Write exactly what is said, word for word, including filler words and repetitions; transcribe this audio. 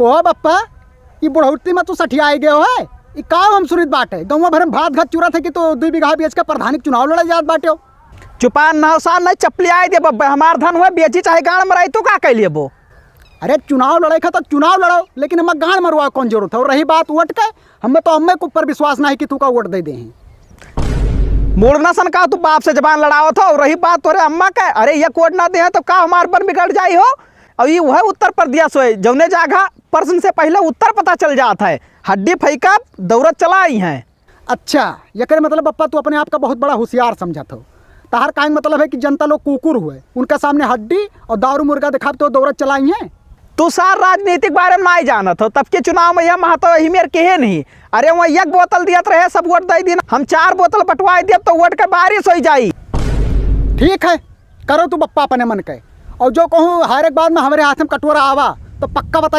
कोहो बप्पा, ई बुढ़ौती में तू सठियाई गयो है? ई का हम सुनित बाटे? गौवा भर में भात घात चुरत है कि तू दुई बीघा बेच के प्रधानी के चुनाव लड़े जात बाटे हो? चुपान नहसार नहीं चपलियाई दे बब्बे, हमार धन हुए बेची चाहे गाड़ मराई, तू का कह लेबो? अरे चुनाव लड़े खा तो चुनाव लड़ो, लेकिन हमें गाड़ मरवा कौन जरूरत है? और रही बात वोट के, हमें तो हमें के ऊपर विश्वास नहीं कि तू का वोट दे दे हैं। मुड़ना सन का तू बाप से जबान लड़ावत हो, और रही बात तोरे अम्मा के, अरे ये वोट ना दे हैं तो का हमार बन बिगड़ जाई हो? और ये वह उत्तर प्रदेश होए, जौने जागा प्रश्न से पहले उत्तर पता चल जात है। हड्डी फैका दौरत चला आई हैं। अच्छा, एकरे मतलब बप्पा तू अपने आप का बहुत बड़ा होशियार समझत हो। तहार काहे मतलब है कि जनता लोग कुकुर हुए, उनका सामने हड्डी और दारू मुर्गा दिखाब तो दौरत चला आई हैं। तू सार राजनीतिक बारे में नाई जानत हो, तब के चुनाव में यह महत्व यही मेर केहे नहीं। अरे वहाँ एक बोतल दियत रहे, सब वोट दे दीन, हम चार बोतल बंटवाए दियब तो वोट के बारिश हो जाई। ठीक है, करो तू बप्पा अपने मन के। और जो कहूँ हारे के बाद में हमारे हाथ में कटोरा आवा तो पक्का बता दे